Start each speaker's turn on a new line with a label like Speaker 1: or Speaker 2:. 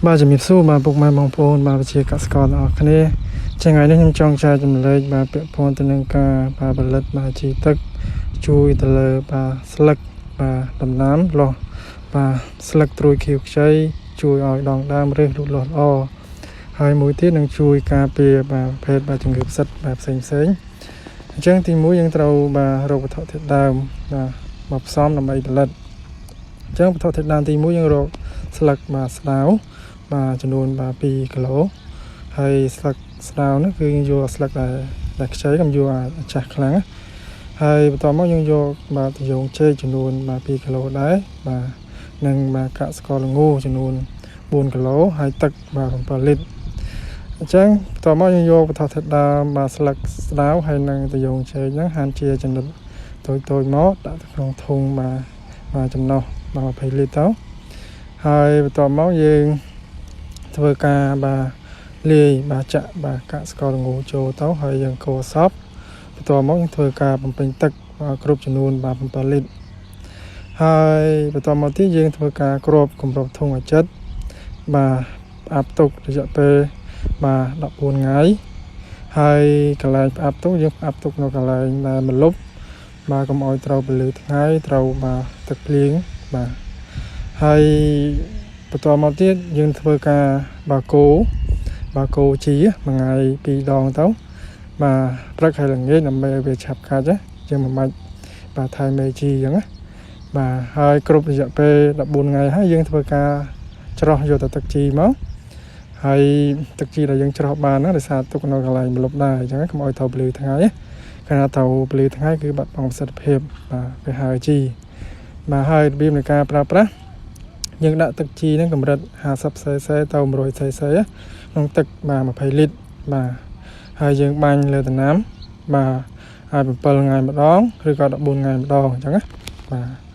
Speaker 1: បាទជំរាបសួរបាទពុកម៉ែបងប្អូនបាទវិជាកសិករទាំងអស់គ្នាជាថ្ងៃនេះខ្ញុំចង់ចែករំលែកបាទពាក់ព័ន្ធទៅនឹងការបាទផលិតបាទជីទឹកជួយទៅលើបាទស្លឹកបាទដំណាំលាស់បាទស្លឹកត្រួយខៀវខ្ចីជួយឲ្យដងដើមឫសលូតលាស់ល្អហើយមួយទៀតនឹងជួយការពារបាទប្រភេទបាទជំងឺផ្សិតបាទផ្សេងផ្សេងអញ្ចឹងទីមួយយើងត្រូវបាទរកវត្ថុធាតុដើមបាទមកផ្សំដើម្បីផលិតអញ្ចឹងវត្ថុធាតុដើមទីមួយយើងរកស្លឹកបាទស្ដៅ បាទចំនួនបាទ2គីឡូហើយស្លឹកស្ដៅនោះគឺយើងយកស្លឹកដែលដែលខ្ចីកុំយកអាចាស់ខ្លាំងណាហើយបន្ទាប់មកយើងយកបាទត្រយងចេកចំនួនបាទ2គីឡូដែរបាទនិងបាទកាក់ស្ករល្ងចំនួន4គីឡូហើយទឹកបាទ7លីត្រអញ្ចឹងបន្ទាប់មកយើងយកវត្ថុធាតុដើមបាទស្លឹកស្ដៅហើយនិងត្រយងចេកហ្នឹងហាន់ជាចំណិតតូចៗមកដាក់ទៅក្នុងធុងបាទបាទចំណុះបាទ20លីត្រទៅហើយបន្ទាប់មកយើង ធ្វើការបាទលាយបាទចាក់បាទកាក់ស្ករល្ងចូលទៅហើយយើងកូរសពបន្ទាប់មកយើងធ្វើការបំពេញទឹកបាទគ្រប់ចំនួនបាទ7លីត្រហើយបន្ទាប់មកទៀតយើងធ្វើការគ្របគម្របធុងឲ្យជិតបាទផ្អាប់ទុករយៈពេលបាទ14ថ្ងៃហើយកន្លែងផ្អាប់ទុកយើងផ្អាប់ទុកនៅកន្លែងដែលម្លប់បាទកុំឲ្យត្រូវពន្លឺថ្ងៃត្រូវបាទទឹកភ្លៀងបាទហើយ បន្ទាប់មកទៀតយើងធ្វើការបាគោបាគោជីមួយថ្ងៃពីរដងទៅបាទព្រឹកហើយល្ងាចដើម្បីឲ្យវាឆាប់កាច់ណាយើងមិនបាច់បាទថែមេជីអញ្ចឹងណាបាទហើយគ្រប់រយៈពេល14ថ្ងៃហើយយើងធ្វើការច្រោះយកទៅទឹកជីមកហើយទឹកជីដែលយើងច្រោះបានហ្នឹងដោយសារទុកនៅកន្លែងម្លប់ដែរអញ្ចឹងកុំឲ្យត្រូវពន្លឺថ្ងៃណាកាលណាត្រូវពន្លឺថ្ងៃគឺបាត់បង់ប្រសិទ្ធភាពបាទវាហើយជីបាទហើយរបៀបនៃការប្រើប្រាស់ យើងដាក់ទឹកជីហ្នឹងកម្រិត 50 cc ទៅ 100 cc ក្នុងទឹកបាទ20លីត្របាទហើយយើងបាញ់លើដំណាំបាទហើយ7ថ្ងៃម្ដងឬក៏14ថ្ងៃម្ដងអញ្ចឹងណាបាទ។